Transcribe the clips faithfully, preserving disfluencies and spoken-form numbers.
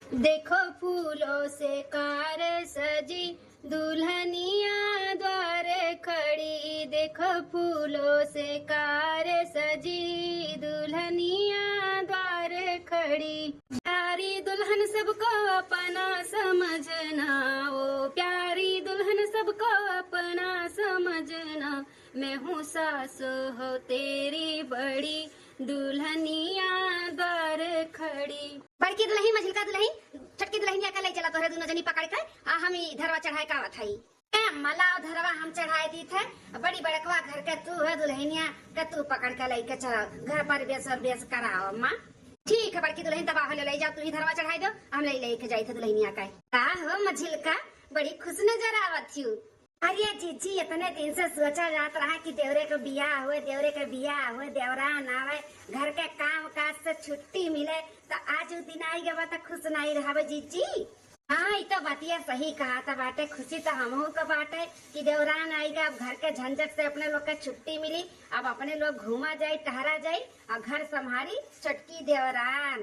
देखो फूलों से कार सजी, दुल्हनिया द्वार खड़ी। देखो फूलों से कार सजी, दुल्हनिया द्वार खड़ी। प्यारी दुल्हन सबको अपना समझना, ओ प्यारी दुल्हन सबको अपना समझना। मैं हूँ सासु हो तेरी बड़ी, दुल्हनिया द्वार खड़ी। बड़की दुल्हन, मझिलका दुल्हन, छोटकी दुल्हनिया का लइ चला तोहरे दुनो जनी पकड़ के, आ हम ई धरवा चढ़ाए का आवत हई। ए अम्मा, लाओ धरवा हम चढ़ाए दीत है। बड़ी बड़कवा घर के तू है दुल्हनिया, के तू पकड़ के लइके चला, घर पर बेस और बेस कराओ अम्मा। ठीक है बड़की दुल्हन, तब आहो ले लइ जाओ, तू ही धरवा चढ़ाए दो, हम लइ लइके जाइत है दुल्हनिया का। का हो मझिलका, बड़ी खुश नजर आवत हियो। अरे जीजी, इतने दिन से सोचा जात रहा कि देवरे के बियाह होए, देवरे के बियाह होए, देवरान आवे, घर के काम काज से छुट्टी मिले, तो आज उ दिन आई गवा तो खुश नहीं रहबे जीजी? हाँ, ई तो बतिया सही कहा था बाटे, खुशी तो हमहू के बाटे कि देवरान आई गा, अब घर के झंझट से अपने लोग के छुट्टी मिली, अब अपने लोग घूमा जाई, टहरा जाई, और घर संभारी छोटकी देवरान।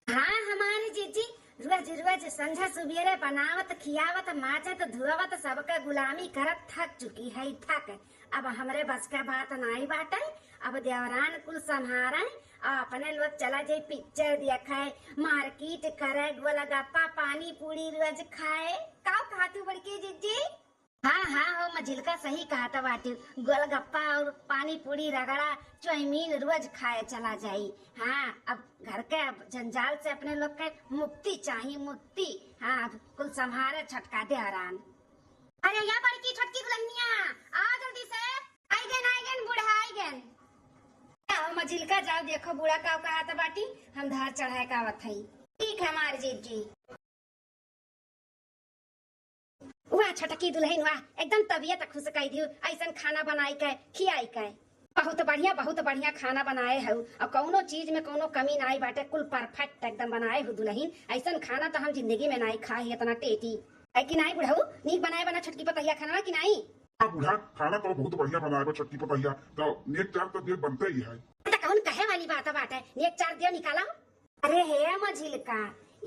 हाँ, हमारे जीजी रोज रोज संझा सुबेरे बनावत, खियावत, माजत, धुआवत, सबके गुलामी करत थक चुकी है, थक। अब हमरे बस के बात नाई बाटे। अब देवरान कुल संभारे, और अपने लोग चला जाई पिक्चर देखे, मार्केट करे, गोलगप्पा, पानी पूरी रोज खाए। का कहा तू बड़की जीजी? हाँ, हाँ, हो मझिलका सही कहा था बाटी, गोलगप्पा और पानी पूरी, रगड़ा, चाउमीन रोज खाए चला जाई। हाँ, अब घर के अब जंजाल से अपने लोग के मुक्ति चाही, मुक्ति। हाँ, अब कुल संभारे छोटका देवरान। अरे या बड़की छोटकी दुल्हनिया, आ जल्दी से। आई गन, आई गन, बूढ़ा आई गन। आओ मझिलका, जाओ देखो बूढ़ा का कहा था बाटी, हम धार चढ़ाए का आवत हई। ठीक है हमार जीजी। वाह छोटकी दुल्हन वाह, एकदम तबियत खुश कई दियो, ऐसन खाना बनाई के खियाई के। बहुत बढ़िया, बहुत बढ़िया खाना बनाए हऊ, और कौनो चीज में कौनो कमी नाई बाटे, कुल परफेक्ट एकदम बनाए हऊ दुल्हन। ऐसन खाना तो हम जिंदगी में नाई खाए ही, इतना टेटी। है कि नाई बुढ़ऊ? नीक बनाए बना छोटकी पतहिया खाना कि नाई? हाँ बूढ़ा, खाना तो बहुत बढ़िया बनाए बा छोटकी पतहिया, तो नेक चार तो देख बनते ही है। तो कौन कहे वाली बात बाटे, नेक चार दियो निकाला। अरे हे मझिलका,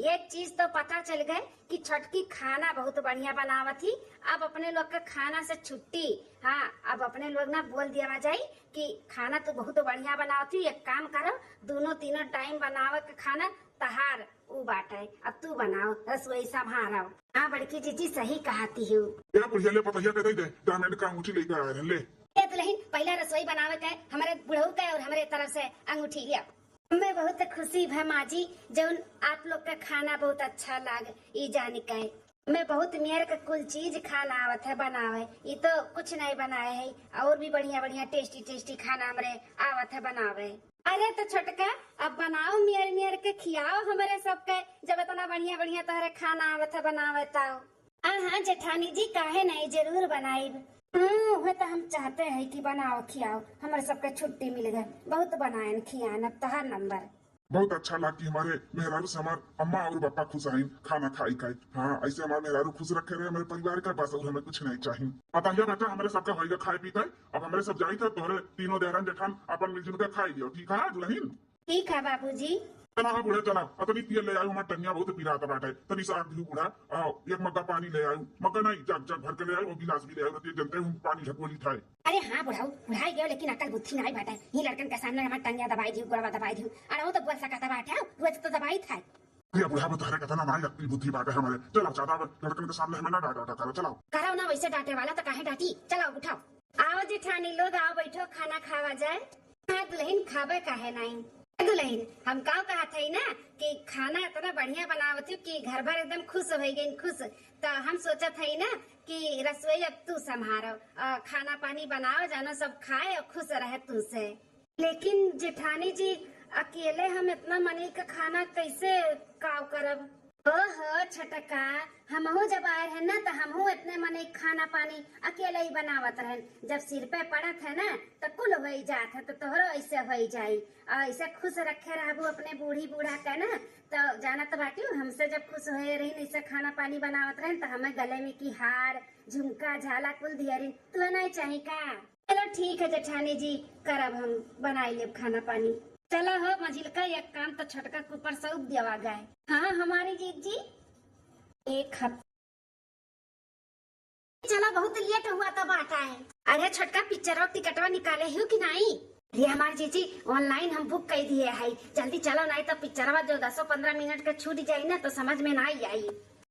एक चीज तो पता चल गए कि छोटकी खाना बहुत बढ़िया बनावत ही। अब अपने लोग के खाना से छुट्टी। हाँ, अब अपने लोग ना बोल दिया जाई कि खाना तो बहुत बढ़िया बनावत ही, एक काम करो, दोनों तीनों टाइम बनावे के खाना तहार उ बाटे, अब तू बनाओ, रसोई संभारो। हाँ बड़की जीजी सही कहती हूँ। ए बुढ़िया, ले पतहिया के दे दे, डायमंड का अंगूठी लेके आए रहन, ले। ए दुल्हन, पहला रसोई बनावे के हमरे बुढ़ऊ के और हमरे तरफ से अंगूठी लिया। हमें बहुत खुशी भा माँ जी, जौन आप लोग का खाना बहुत अच्छा लाग ई जान के। हमें बहुत मेर के कुल चीज खाना आवत है बनावे, ई तो कुछ नहीं बनाए है, और भी बढ़िया बढ़िया टेस्टी टेस्टी खाना हमरे आवत है बनावे। अरे तो छोटका, अब बनाओ मेर मेर के खियाओ हमरे सबके, जब इतना बढ़िया बढ़िया तोहरे खाना आवत है बनावे तो। हाँ हाँ जेठानी जी, काहे नहीं, जरूर बनाइब। हम्म, उहे तो हम चाहते हैं कि बनाओ खियाओ, हमरे सबके छुट्टी मिल गए, बहुत बनाएन खियान, अब तोहार नंबर। बहुत अच्छा लाग कि हमारे मेहरारू से हमार अम्मा और पापा खुश आइन खाना खाई खाए। हाँ, ऐसे हमार मेहरारू खुश रखे रहे हमारे परिवार का, बस और हमें कुछ नहीं चाहिए। पतहिया बेटा, हमरे सबका होइगा खाए पी के, अब हमरे सब जाई थे, तोहरे तीनों देहरान जेठान अपन मिलजुल के खाई लियो, ठीक है दुल्हन? ठीक है बाबूजी। चला हाँ बूढ़ा, चला, अतनी तेल ले आयो, हमार टंगिया बहुत पिरात बाटे, तनी साग दियो बूढ़ा, आओ, एक मग्गा पानी ले आयो, मग्गा नहीं, जग, जग भर के ले आयो, और गिलास भी ले आयो, रतिया जनते हूँ पानी ढकोली थाए। अरे हाँ बुढ़ऊ, बुढ़ाई गयो लेकिन अकल बुद्धि नाई बाटे। ये लड़कन के सामने हमार टंगिया दबाई दियो, गोड़वा दबाई दियो, अरे वो तो बोल सकता बाटे, रोज तो दबाई थाए। अरे बूढ़ा, बतारे कहता ना, नाई अकल बुद्धि बाटे हमारे। चलो, ज्यादा लड़कन के सामने हमें ना डांटा, डांटा करो, चलो। करो ना वैसे डांटे वाला तो काहे डांटी, चलो उठाओ। आओ जेठानी लोग, आओ बैठो, खाना खावा जाए। हाँ दुल्हन, खाबे काहे नाई। ए दुल्हन, हम काव कहत हई ना कि खाना इतना बढ़िया बनावत हो कि घर भर एकदम खुश हो गइन, खुश। तो हम सोचत हई ना कि रसोई अब तू संभारो, अ, खाना पानी बनाओ, जानो सब खाए और खुश रहे तुमसे। लेकिन जेठानी जी, अकेले हम इतना मनई का खाना कैसे काव करब? ओहो छोटका, हमहू जब आए हैं ना, तो हमहू इतने मनई खाना पानी अकेले ही बनावत रहन। जब सिर पे पड़त है ना, तो कुल होई जात है, तो तोहरो ऐसे होई जाई। और ऐसे खुश रखे रहबू अपने बूढ़ी बूढ़ा के ना, तो जानत बाटी, हमसे जब खुश होए रही, ऐसे खाना पानी बनावत रहन, तो हमें गले में की हार, झुमका, झाला कुल दियरिन, तू नहीं चाही का? चलो ठीक है जेठानी जी, करब हम, बनाई लेब खाना पानी। चला हो मझिलका, एक काम तो छोटका के ऊपर सौंप देवा गए। हाँ हमारी जीजी, एक हफ्ता चला, बहुत लेट हुआ तो बाटा है। अरे छोटका, पिक्चरवा के टिकटवा निकाले हो कि नाई? अरे हमार जीजी, ऑनलाइन हम बुक कर दिए है, जल्दी चलो, नाई तो पिक्चरवा जो दसो पन्द्रह मिनट का छूट जाई ना तो समझ में नाई आई।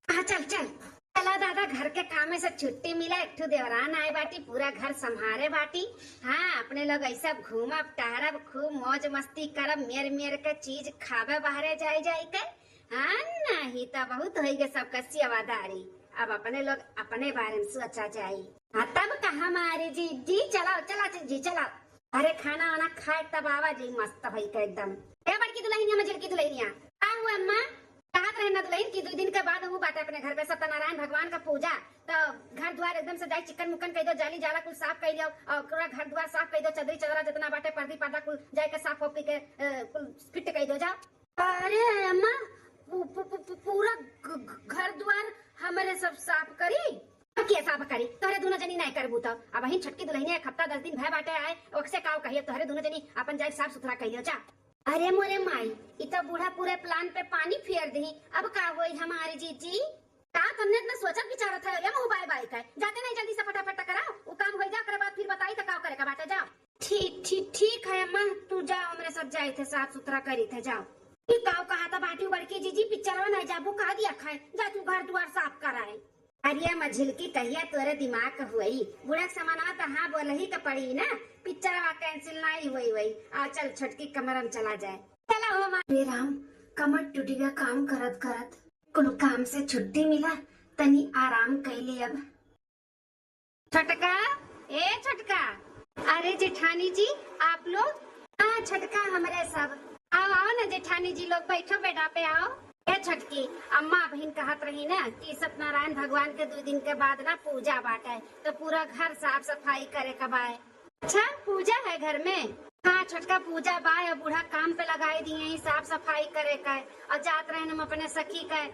हाँ चल चल। चला दादा, घर के कामे से छुट्टी मिला, एक ठो देवरान आए बाटी, पूरा घर संभारे बाटी। हाँ, अपने लोग ऐसा घूमब टहरब, खूब मौज मस्ती करब, मेर मेर के चीज खाबे बाहरे जाए जाए के। हाँ, नहीं तो बहुत होई गए सबका सेवादारी। अब अपने लोग अपने बारे में सोचा जाई। हाँ, तब का हमारे जीजी, चलाओ, चला जीजी, चलाओ। अरे खाना वाना खाए तब आवा जी, मस्त भई के एकदम। ए बड़की दुल्हनिया, मझिलकी दुल्हनिया, का हुआ अम्मा? कहत रहे ना दुल्हन कि दुई दिन के बाद वो बाटे अपने घर पे सत्यनारायण भगवान का पूजा, तो घर द्वार एकदम से जाई चिकन मुकन कह दो, जाली जाला कुल साफ कर लियो और पूरा घर द्वार साफ कर दो, चदरी चदरा जितना बाटे पर्दी पर्दा कुल जाए के साफ होपी के, अ, कुल फिट कर दो जाओ। अरे अम्मा, पू-, पू-, पू-, पू-, पूरा घ-, घ-, घर द्वार हमरे सब साफ करी? अब के साफ करी? तोहरे दोनों जनी नहीं करबू तो। अब वहीं छोटकी दुल्हनिया एक हफ्ता दस दिन भय बाटे आए, ओकसे काव कहिए, तोहरे दोनों जनी अपन जाए साफ सुथरा कहियो जा। अरे मोरे माई, इ तो बूढ़ा पूरे प्लान पे पानी फेर दी। अब का होई हमारे जीजी? का तुमने इतना सोचत विचारत है? अरे मुँह बाय बाय का जाते नहीं, जल्दी से फटाफट करा, वो काम हो जा, ओकरे बाद फिर बताई तो का करे का बाटे, जाओ। ठीक, ठीक, ठीक है अम्मा, तू जा, हमरे सब जाए थे, साफ सुथरा करी थे, जाओ। ई काव कहा था बाटी बड़की जीजी, पिक्चरवा नहीं जाबू, कहा दिया खाए, जा तू घर द्वार साफ कराए। अरे मझिलकी, कहिया तोरे दिमाग हुई, बूढ़ा के समानवा तो हाँ बोलही के पड़ी ना, पिक्चरवा कैंसिल नहीं हुई हुई। आ चल छोटकी कमरा में चला जाए। चला हो माँ। हे राम, कमर टूट गया काम करत करत। कुल काम से छुट्टी मिला, तनी आराम कैली अब। छोटका, ए छोटका। अरे जेठानी जी, आप लोग? हाँ छोटका, हमरे सब। आओ, आओ ना जेठानी जी लोग, बैठो बेडा पे आओ। ए छोटकी, अम्मा बहिन कहत रही ना कि सत्यनारायण भगवान के दो दिन के बाद ना पूजा बाटे, तो पूरा घर साफ सफाई करे के बाय। अच्छा, पूजा है घर में? हाँ छोटका, पूजा बा, अब बूढ़ा काम पे लगाई दिए हैं साफ सफाई करे का। और जात रहे हम अपने सखी का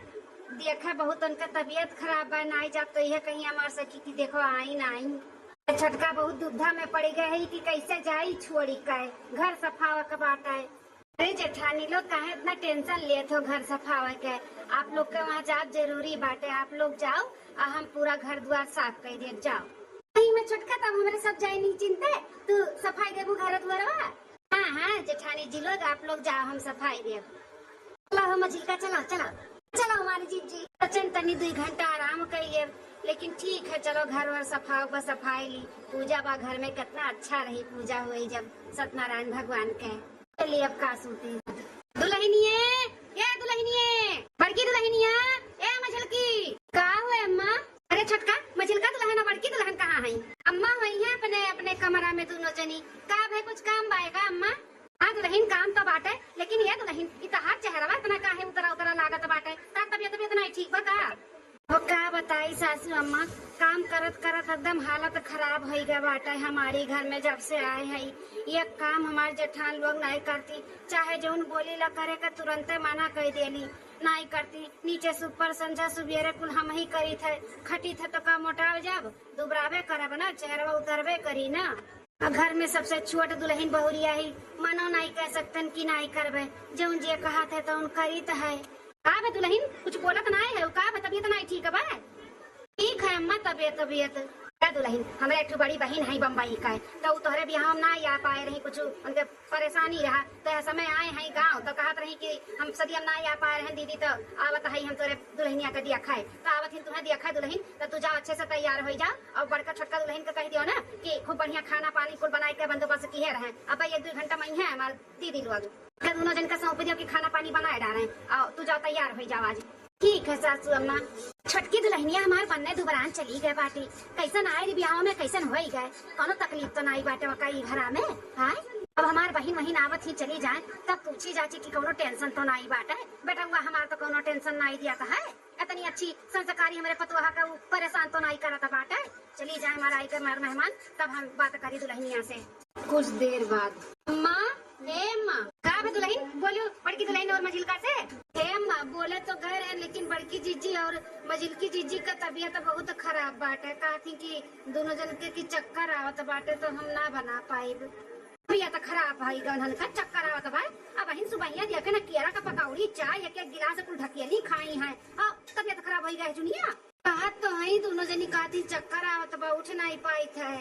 देखे, बहुत उनका तबीयत खराब बा, नाई जाब तो यह कहीं हमार सखी की देखो आई ना आई। छोटका बहुत दुविधा में पड़ गए है कि कैसे जाई छोड़ी का, घर सफावे के बाटे। अरे जेठानी लोग, काहे इतना टेंशन लेत हो घर सफावे के? आप लोग के वहाँ जाब जरूरी बाटे, आप लोग जाओ, आ हम पूरा घर द्वार साफ कर देब, जाओ। सही में छोटका, तब हमरे सब जाए नहीं चिंते, तू सफाई देबू घर द्वारवा? हाँ, हाँ, जेठानी जी लोग, आप लोग जाओ, हम सफाई देब। चलो हो मझिलका, चलो, चलो। चलो हमारे जीजी। सोचन तनी दुई घंटा आराम कर लेब, लेकिन ठीक है, चलो घर वर सफाओ, बस सफाई ली। पूजा बा घर में, कितना अच्छा रही पूजा हुई जब सत्यनारायण भगवान के। चलिए अब का सूती। दुल्हनिए, ए दुल्हनिए, बड़की दुल्हनिया, ए मझिलकी। का हुए अम्मा? अरे छोटका, मझिलका दुल्हन और बड़की दुल्हन कहाँ हैं? अम्मा हुई हैं अपने, अपने कमरा में दोनों जनी। का भाई कुछ काम बाएगा अम्मा? हाँ दुल्हन, काम तो बाटे, लेकिन ये दुल्हन, ई तहार चेहरवा इतना काहे उतरा उतरा लागत बाटे? तार तबियत भी इतना ही ठीक बा का? वो का बताई सासू अम्मा, काम करत करत एकदम हालत खराब होई गया बाटे हमारी घर में जब से आए हैं। ये काम हमार जेठान लोग नहीं करती, चाहे जौन बोली ला करे के तुरंते मना कर देली, नहीं करती। नीचे से ऊपर संझा सुबेरे कुल हम ही करी थे, खटी थे तो का मोटाव जब दुबरावे करब ना, चेहरवा उतरबे करी ना। आ घर में सबसे छोट दुल्हन बहुरिया ही, मनो नाई कह सकतन कि नाई करबे, जौन जे कहत है तौन करीत है। का बे दुल्हन, कुछ बोलत नाई है, का बे तबियत नाई ठीक बा? ठीक है अम्मा, तबियत, तबियत। का दुल्हन, हमरा एक ठो बड़ी बहिन है बम्बई का, तो उ तोहरे बियाह में ना आ पाए रही, कुछ उनके परेशानी रहा, तो यह समय आए हैं गाँव, तो कहत रही कि हम सदिया में ना आ पाए रहे दीदी, तो आवत है हम तोरे दुल्हनिया के दिया खाए, तो आवत ही तुम्हें दिया खाए दुल्हन, तो तू जाओ अच्छे से तैयार हो जाओ, और बड़का छोटका दुल्हन के कह दियो ना कि खूब बढ़िया खाना पानी कुल बनाए के बंदोबस्त किए रहे। अब एक दो घंटा में ही है हमार दीदी लोग, के दोनों जन का सौंप दियो कि खाना पानी बनाए डाले, और तू जाओ तैयार हो जाओ आज। ठीक है सासू अम्मा। छोटकी दुल्हनिया हमार बन्ने दुबरान चली गए बाटी, कैसन आए रे बियाह में, कैसन होई गए, कोनो तकलीफ तो नाई बाटे ओका ई घरा में, हाँ? अब हमार बहिन वहिन आवत ही चली जाए, तब पूछी जाची कि कोनो टेंशन तो नाई बाटे। बेटउआ हमार तो कोनो टेंशन नाई दिया था है, इतनी अच्छी संस्कारी हमरे पतोहा का ऊ परेशान तो नाई करत बाटे। चली जाए हमार आई के हमार मेहमान, तब हम बात करी दुल्हनिया से। कुछ देर बाद, अम्मा, हे अम्मा। का बे दुल्हन, बोलो बड़की दुल्हन और मझिलका से। हे अम्मा, बोले तो गए रहे, लेकिन बड़की जीजी और मझिलकी जीजी का तबियत बहुत खराब बाटे। कहती कि दोनों जन के कि चक्कर आवत बाटे, तो हम ना बना पाइब। तबियत खराब होइ गए, उन्हन का चक्कर आवत बा। अबहिन सुबहिया देखे न केरा का पकौड़ी, चाय, एक एक गिलास कुल ढकेली खाई हैं। आ, तबियत खराब होइ गए जुनिया। कहत तो हई, दुनो जनी कहती चक्कर आवत बा, उठ नाई पाइत है।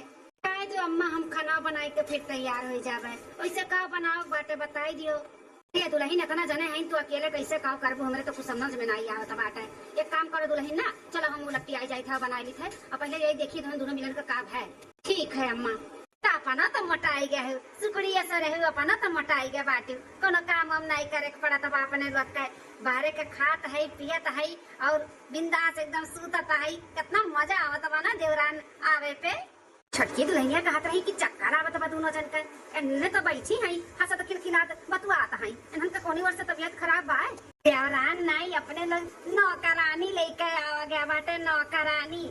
कह दो अम्मा, हम खाना बनाई के फिर तैयार होइ जाबे। वैसे का बनावे के बाटे बताई दियो। ए दुलहिन, इतना जने हईन, तू अकेले कैसे का करबू? हमरे तो कुछ समझ में नाई आवत बाटे। एक काम करो दुलहिन ना, चलो हम उ लपटी आई जाइत है, बनाई लीत है, और पहले यही देखी दुनो मिलन का का है। ठीक है अम्मा। त अपना तो मोटाई गए हो, सुकड़िया से रहे हो, अपना तो मोटाई गए बाटू। कोनो काम वाम नाई करे के पड़त बा अपने लोग के। बाहरे के खात है, पियत है और बिंदास एकदम सूतत है। कितना मजा आवत बा ना देवरान आवे पे। छोटकी दुलहिनिया कहत रही कि चक्कर आवत बा दुनो जन के। एन्ने तो बैठी हैं, हंसत खिलखिलात बतुआत हैं। इन्हन के कोनी ओर से तबियत खराब बा? देवरान नाई, अपने लोग नौकरानी लेके आवा गया बाटे, नौकरानी।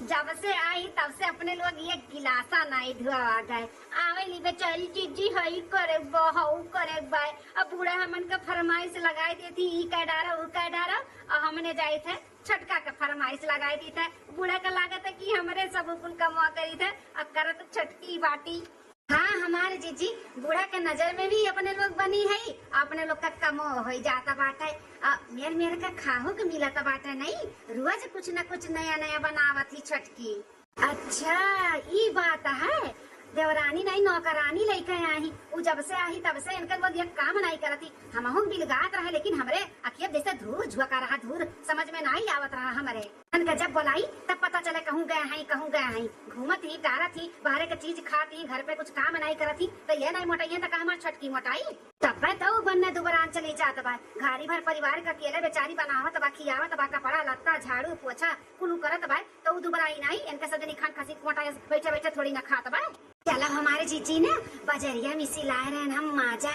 जब से आई तब से अपने लोग एक गिलासा नाई धुआवा गए। आवे ली बेचारी जीजी, हई करे बा, हऊ करे बा। अब बूढ़ा हमन के फरमाइश लगाई देती, ई कह डारो, ऊ कह डारो, और हमने जाइत है छोटका के फरमाइश लगाई दी थे। बूढ़ा का लागत है कि हमरे सब कुल कमवा करी थे, आ करत छोटकी बाटी। हाँ, हमारे जीजी, बूढ़ा के नजर में भी अपने लोग बनी है, अपने लोग का कमो होइ जाता बाटे। आ, मेर मेर का खाहू के मिलत बाटे नहीं, रोज कुछ न कुछ नया नया बनावत ही छोटकी। अच्छा, ई बात है। देवरानी नहीं, नौकरानी लेके आई। उ जब से आई तब से इनके लोग एक काम नहीं करती। हमहू बिलगात रहे, लेकिन हमरे अखिया जैसे धूर झुका रहा, धूर समझ में नहीं आवत रहा हमरे। इनका जब बोलाई तब पता चले कहूँ गए हैं, कहूँ गए हैं। घूमत ही, टारत ही, बाहरे के चीज खात ही, घर पे कुछ काम नहीं करत ही, तो ये नहीं मोटाई है तो का हमार छोटकी मोटाई? तब्बे तो उ बन्ने दुबरान चली जात बा। घारी भर परिवार का अकेले बेचारी बनावत बा, खियावत बा, कपड़ा लत्ता, झाड़ू, पोछा, कुलू करत बा, तो उ दुबराई नाई, इनके सब जनी खान खसी कोटा बैठे बैठे थोड़ी ना खात बा। चलो हमारे जीजी ना बजरिया में से लाए रहन हम माजा,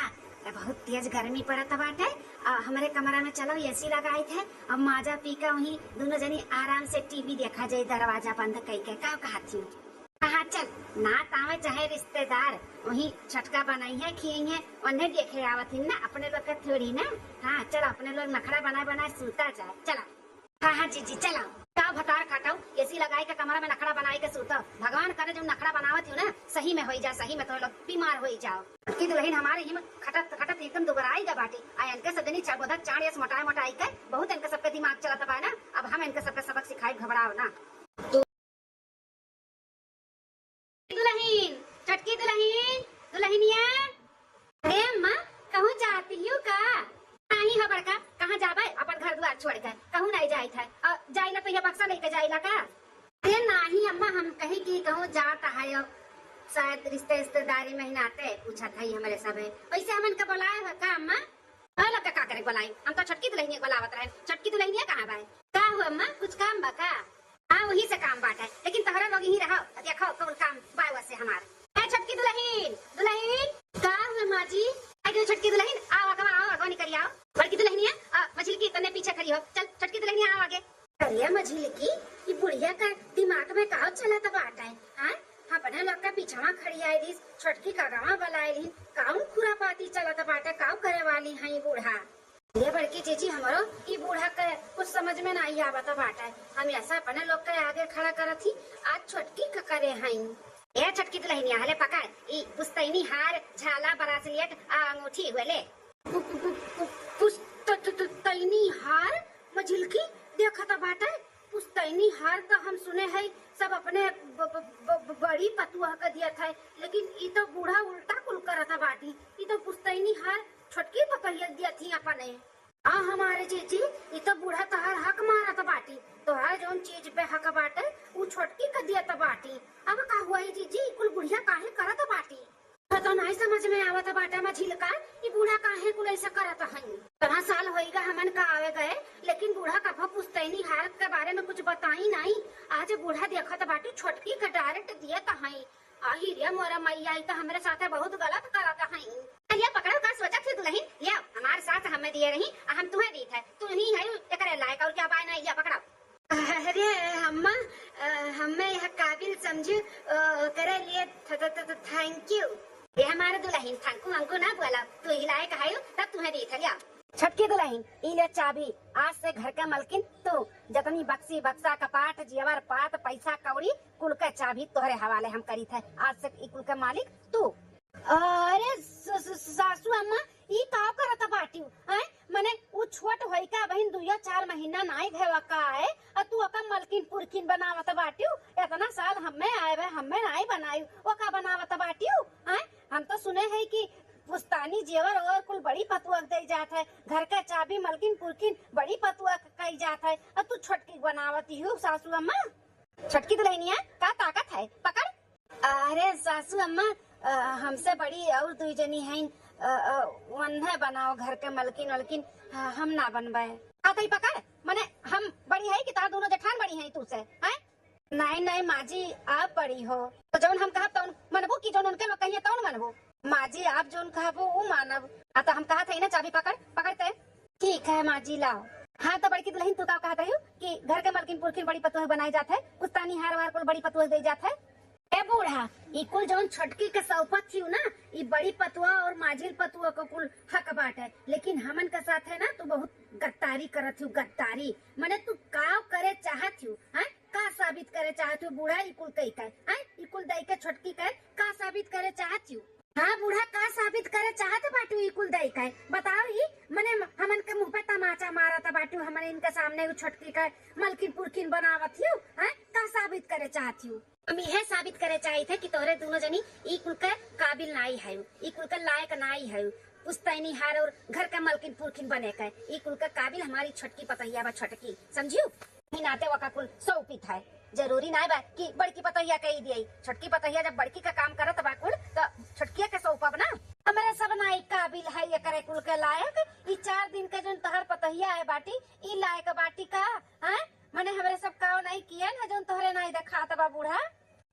ए, बहुत तेज गर्मी पड़त बाटे, आ, हमरे कमरा में चलो एसी लगाई थे, अब माजा पी के वहीं दुनो जनी आराम से टीवी देखा जाए, दरवाजा बंद कई के, का कहत ही? हाँ, चल, नात आवे चाहे रिश्तेदार, वहीं छोटका बनाई है, खियाई है, उन्हें देखे आवत ही ना, अपने लोग के थोड़ी ना। हाँ, चल, अपने लोग नखड़ा बनाए बनाए सूता जाए, चला। हाँ, हाँ, जीजी, चला। का भतार खाटाऊ, एसी लगाई के कमरा में नखड़ा बनाई के सूता। भगवान करे जो नखड़ा बनावत हो ना, सही में होई जा, सही में तो लोग बीमार होई जाओ। कि दुलहिन हमारे ही में खटत खटत एकदम दुबराई गा बाटी। आ इनके सब जनी चरबोधक चाँड़ यस मोटाई मोटाई के, बहुत इनके सबके दिमाग चलत बा ना। अब हम इनके सबके सबक सिखाई, घबराओ ना। दुलहिन, छोटकी दुलहिन, दुलहिनिया। ए अम्मा, कहूँ जाती हो का? नाही हो बड़का, कहाँ जाबे? अपन घर दुआर छोड़ के कहूँ नहीं जाइत है। और जाइला तो ये बक्सा लेके जाइला का? अरे नाही अम्मा, हम कही कि कहूँ जात है, अब शायद रिश्ते रिश्तेदारी में ही नाते पूछत है हमरे सब है। वैसे हमन के बुलाए हो का अम्मा? हाँ, लोग के का करे बोलाई? हम तो छोटकी दुलहिनिया के बोलावत रहे। छोटकी दुलहिनिया कहाँ बा? का हो अम्मा, कुछ काम बा का? हाँ, वही से काम बाटे, लेकिन तोहरा लोग यहीं रहो, देखो कौन काम बा वैसे हमार। ए छोटकी दुलहिन, दुलहिन। का हुए माँ जी? आई गई छोटकी दुलहिन, आओ अगवा, आओ अगवा निकरी आओ। बड़की दुलहिनिया, आ, मझिलकी तने पीछे खड़ी हो। चल छोटकी दुलहिनिया, आओ आगे। अरे मझिलकी, ई बुढ़िया का दिमाग में का चलत बाटे, हाँ? अपने लोग का पीछवा खड़ी आई दिस, छोटकी का अगवा बलाई रही, काउन खुरापाती चलत बाटे, काउ करे वाली है ई बूढ़ा? ये बड़की जीजी, हमरो ई बूढ़ा के कुछ समझ में नाई आवत बाटे। हमेशा अपने लोग के आगे खड़ा करत ही, आज छोटकी के करे हई। ए छोटकी दुलहिनिया, हले पकड़, ई पुस्तैनी हार, झाला, ब्रासलेट आ अंगूठी हुए ले। पु-, पु-, पु-, पु-, पुस्त-, त-, त-, तैनी हार, मझिलकी देखत बाटे। पुस्तैनी हार त हम सुने हई सब अपने ब-, ब-, ब-, ब-, बड़ी पतुआ के दियत है, लेकिन ई तो बूढ़ा उल्टा कुल करत बाटी। ई तो पुस्तैनी हार छोटकी पतोहिया के दियत ही अपने। आ हमारे जीजी, ई तो बूढ़ा तोहार हक मारत बाटी। तोहार जौन चीज पे हक बाटे, उ छोटकी के दियत बाटी। अब का हुआ ई जीजी, ई कुल बुढ़िया काहे करत बाटी? तो नहीं समझ में आवत बाटे मझिलका, ई बूढ़ा काहे कुल ऐसा करत हई। इतना साल होइगा हमन का आवे गए, लेकिन बूढ़ा कभो पुस्तैनी हार के बारे में कुछ बताई नहीं। आज बूढ़ा देखत बाटी छोटकी के direct दियत हई। आही रे मोरा मैया, ई तो हमरे साथे बहुत गलत करत हई। लिया पकड़ो, का सोचत है दुलहिन? लिया, हमार सास हमें दिए रही, आ हम तुहें दीत है। तू ही है एकरे लायक, और क्या बाय ना, लिया पकड़ो। अरे अम्मा, अ, हमें यह काबिल समझू, अ, करे लिए थ-, थ-, थ-, थ-, thank you। ये हमारे दुलहिन, thank you वंकू ना बोला, तू ही लायक है, तब तुहें दीत है, लिया। छोटकी दुलहिन, ई ले चाबी, आज से घर के मलकिन तू। जतनी बक्सी बक्सा, कपाट, जेवर पात, पैसा कौड़ी, कुल के चाबी तोहरे हवाले हम करी थे। आज से ई कुल के मालिक तू। अरे स-, स-, सासू अम्मा, ई का करत बाटिउ? हैं? मने उ छोट होई का बहिन, दुइया चार महीना नाई भवा का है, अ तू ओका मलकिन पुरखिन बनावत बाटिउ। एतना साल हम्मे आए बे, हम्मे नाई बनाई, ओका बनावत बाटिउ? हैं? हम तो सुने है कि पुस्तानी जेवर और कुल बड़ी पतुआ के दे जात है, घर का चाबी मलकिन पुरखिन बड़ी पतुआ के कई जात है, अ तू छोटकी बनावत हिउ सासू अम्मा। छोटकी दुलहिनिया, का ताकत है, पकड़। अरे सासू अम्मा, अ, हमसे बड़ी और दुई जनी हईन, अ, अ, वन्हे बनाओ घर के मलकिन वलकिन, ह-, हम ना बनबे। आ तई पकड़, मने हम बड़ी हई कि तार दोनों जेठान बड़ी हई तू से, हैं? नहीं, नहीं माँ जी, आप बड़ी हो, तो जौन हम कहब तौन मनबू कि जौन उनके लोग कहिए तौन मनबू? माँ जी, आप जौन कहबू उ मानब। आ तो हम कहत हई ना, चाबी पकड़, पकड़ते। ठीक है माँ जी, लाओ। हाँ तो बड़की दुलहिन, तू का कहत रही कि घर के मलकिन पुरखिन बड़ी पतोह बनाए जात है, पुस्तानी हार वार कुल बड़ी पतोह दे जात है? ए बूढ़ा, ई कुल जौन छोटकी के सौंपत हिउ ना, ई बड़ी पतुआ और माझिल पतुआ को कुल हक बाटे, लेकिन हमन के साथ है ना, तू बहुत गद्दारी करत हिउ, गद्दारी। मने तू का करे चाहत हिउ, हैं? का साबित करे चाहत हिउ बूढ़ा, ई कुल कई के, हैं? ई कुल दई के छोटकी के का साबित करे चाहत हिउ? हाँ बूढ़ा, का साबित करे चाहत बाटू ई कुल दई के? बताओ ही, मने हमन के मुँह पे तमाचा मारत बाटू, हमन इनके सामने उ छोटकी के मलकिन पुरखिन बनावत हिउ, हैं? का साबित करे चाहत हिउ? हम इहे साबित करे चाहित है कि तोहरे दुनो जनी ई कुल के काबिल नाई हयू, ई कुल के लायक नाई हयू। पुस्तैनी हार और घर के मलकिन पुरखिन बने के, ई कुल के काबिल हमारी छोटकी पतोहिया बा, छोटकी, समझियू? ई नाते वका कुल सौंपित है। जरूरी नाई बा कि बड़की पतोहिया के ई दियई। छोटकी पतोहिया जब बड़की का काम करत बा कुल, त छोटकिया के सौंपब ना। हमरे सब नाई काबिल है एकरे कुल के लायक। ई चार दिन के जौन तोहर पतोहिया है बाटी, ई लायक बाटी का? हैं? मने हमरे सब काव नाई कियन है जौन तोहरे नाई देखात बा बूढ़ा?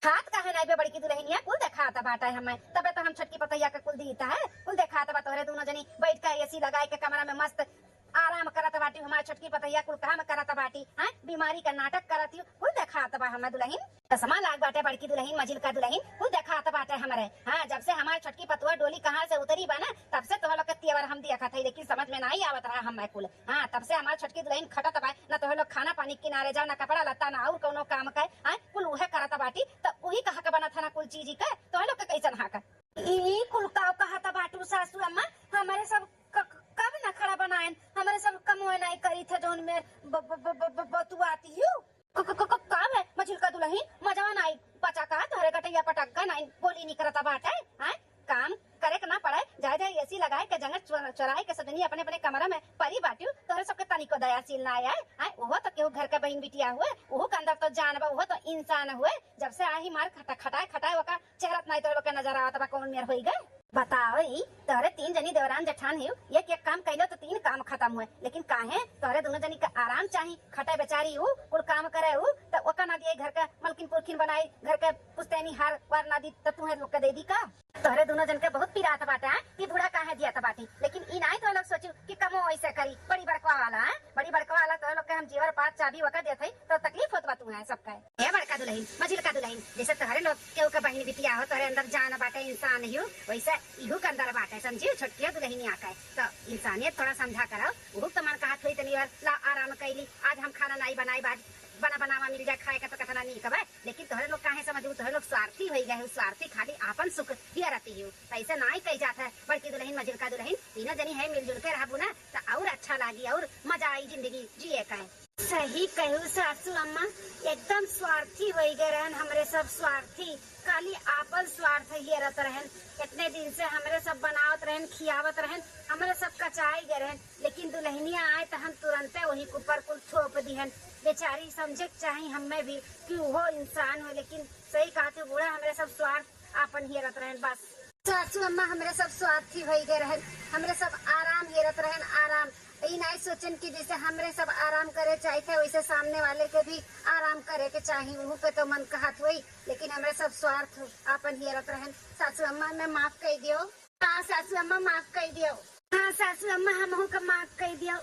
खात काहे नाई बे बड़की दुलहिनिया? कुल देखात बाटे हमें, तबे तो हम छोटकी पतोहिया के कुल दीत है। कुल देखात बा तोहरे दुनो जनी बैठ के एसी लगाए के कमरा में मस्त आराम करत बाटी। हमार छोटकी पतोहिया कुल काम करत बाटी, हैं? बीमारी का नाटक करत हिउ, कुल देखात बा हमें दुलहिन। चश्मा लाग बाटे बड़की दुलहिन, मझिलका दुलहिन, कुल देखात बाटे हमरे। हाँ, जब से हमार छोटकी पतोह डोली कहाँ से उतरी बा ना, तब से तोह लोग के तेवर हम देखत है, लेकिन समझ में नाई आवत रहा हमें कुल। हाँ, तब से हमार छोटकी दुलहिन खटत बा, ना तोह लोग खाना पानी के किनारे जाओ, ना कपड़ा लत्ता, ना और कौनो काम के, हाँ, कुल उहे करत बाटी, त उही का हक बनत है ना कुल चीज के, तोह लोग के कैसन हक? ई, ई कुल का कहत बाटू सासू अम्मा, हमरे सब क-, क-, कब नखड़ा बनाएन, हमरे सब कमवे नाई करी थे जौन में ब-, ब-, बतुआती हिउ। क-, क-, क-, क-, का है मझिलका दुलहिन, मजवा नाई पचा का, तोहरे गटैया पटक का नाई बोली निकरत बाटे, हैं? काम करे के ना पड़े, जाए जाए एसी लगाए के जंगल चो-, चोराए के सजनी अपने अपने कमरा में परी बाटिउ, तोहरे सबके तनिको दयाशील ना आए, हैं? उहो तो केहू घर के बहिन बिटिया हुए, उहो के अंदर तो जान बा, उहो तो इंसान हुए। जब से आही मार खटा-, खटाए खटाए ओका चेहरा नाई तोहरे लोग के नजर आवत बा, कौन मेर होई गए। बताओ ई, तोहरे तीन जनी देवरान जेठान हिउ, एक एक काम कैलो तो तीन काम खत्म हुए, लेकिन काहे तोहरे दुनो जनी के आराम चाही? खटे बेचारी ऊ, कुल काम करे ऊ, त ओका ना दिए घर के मलकिन पुरखिन बनाई, घर के पुस्तैनी हार वार ना दी, त तुहे लोग के दे दी का? तोहरे दुनो जन के बहुत पिरात बाटे, हाँ, कि बूढ़ा काहे दियत बाटी, लेकिन ई नाई तो लोग सोचू कि कमो ऐसे करी, बड़ी बड़कवा वाला, हाँ, बड़ी बड़कवा वाला तोहरे लोग के हम जीवर पात चाबी ओका देत हई, तो तकलीफ होत बा तुहे सबके। हे बड़का दुलहिन, मझिलका दुलहिन, जैसे तोहरे लोग केहू के बहिन बिटिया हो, तोहरे अंदर जान बाटे, इंसान हिउ, वैसे इहू के अंदर बाटे, समझियू? छोटकिया दुलहिनिया के तो इंसानियत थोड़ा समझा करो। उहू के तो मन कहत होई तनी बार ला आराम कैली, आज हम खाना नाई बनाई, आज बना बनावा मिल जाए खाए के तो कतना नीक बा। लेकिन तोहरे लोग काहे समझू, तोहरे लोग स्वार्थी होई गए हो, स्वार्थी, खाली आपन सुख हियरती हिउ। तो ऐसे नाई कही जात है, बड़की दुलहिन, मझिलका दुलहिन, तीनों जनी है, मिलजुल के रहबू ना तो और अच्छा लागी, और मजा आई जिंदगी जिए का। सही कहू सासू अम्मा, एकदम स्वार्थी होई गए रहन हमरे सब, स्वार्थी, खाली आपन स्वार्थ हेरत रहन। इतने दिन से हमरे सब बनावत रहन, खियावत रहन, हमरे सब कचाई गए रहन, लेकिन दुलहिनिया आए त हम तुरंते वही के ऊपर कुल थोप दिहन। बेचारी समझे के चाही हमें भी कि उहो इंसान हो, लेकिन सही कहत हो बूढ़ा, हमरे सब स्वार्थ आपन हेरत रहन बस। सासू अम्मा हमरे सब स्वार्थी होई गए रहन, हमरे सब आराम हेरत रहन, आराम। ई नाई सोचन कि जैसे हमरे सब आराम करे चाहित है, वैसे सामने वाले के भी आराम करे के चाही। उहू पे तो मन कहत होई, लेकिन हमरे सब स्वार्थ आपन हेरत रहन। सासू अम्मा, हमें माफ कई दियो। हाँ सासू अम्मा, माफ कई दियो। हाँ सासू अम्मा, हमहू के माफ कई दियो।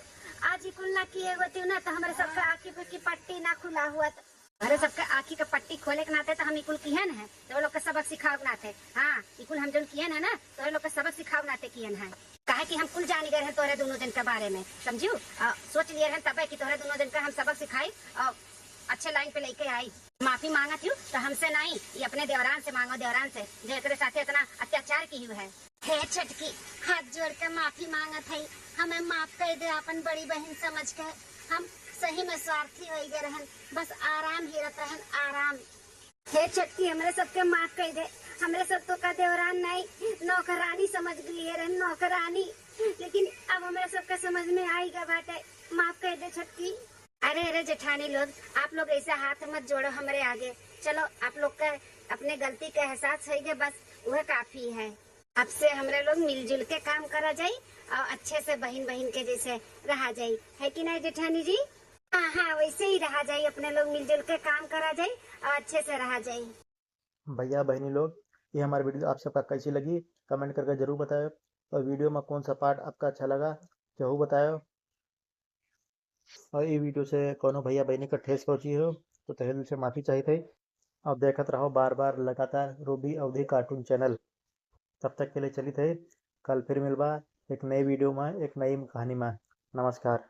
आज ई कुल ना किए होती ना, तो हमरे सबके आँखी पे की पट्टी ना खुला हुआ। तोहरे सबके आँखी के पट्टी खोले के नाते तो हम ई कुल किहन है, तोहरे लोग के सबक सिखावे के नाते। हाँ, ई कुल हम जौन किहन है ना, तोहरे लोग के सबक सिखावे के नाते किहन है। काहे कि हम कुल जानी गए हैं तोहरे दुनो जन के बारे में, समझियू? आ, सोच लिए रहन तबे कि तोहरे दुनो जन के हम सबक सिखाई। आ, अच्छे लाइन पे लेके आई। माफी मांगत हूँ तो हमसे नहीं, ये अपने देवरान से मांगो, देवरान से, जो एकरे साथे इतना अत्याचार की हुई है। हे छोटकी, हाथ जोड़ के माफी मांगत है, हमें माफ कर दे अपन बड़ी बहन समझ के। हम सही में स्वार्थी हो गए रहन, बस आराम ही रहत रहन, आराम। हे छोटकी, हमरे सबके माफ कर दे, हमरे सब तो का देवरान नहीं, नौकरानी समझ के लिए रहन, नौकरानी। लेकिन अब हमरे सबके समझ में आई गया बाटे, माफ कर दे छोटकी। अरे अरे जेठानी लोग, आप लोग ऐसा हाथ मत जोड़ो हमरे आगे। चलो, आप लोग का अपने गलती का एहसास हो गया, बस वह काफी है। अब से हमरे लोग मिलजुल के काम करा जाई और अच्छे से बहिन बहिन के जैसे रहा जाई, है कि नहीं जेठानी जी? हाँ हाँ, वैसे ही रहा जाई, अपने लोग मिलजुल के काम करा जाई और अच्छे से रहा जाई। भैया बहिनी लोग, ये हमारी वीडियो आप सबका कैसी लगी, कमेंट करके जरूर बताएं। और वीडियो में कौन सा पार्ट आपका अच्छा लगा, जरूर बताएं। और ये वीडियो से कोनो भैया बहिनी का ठेस पहुँची हो तो तहे दिल से माफी चाहित है। और देखत रहो बार बार लगातार रूबी अवधी कार्टून चैनल। तब तक के लिए चलित है, कल फिर मिलबा एक नई वीडियो में एक नई कहानी में। नमस्कार।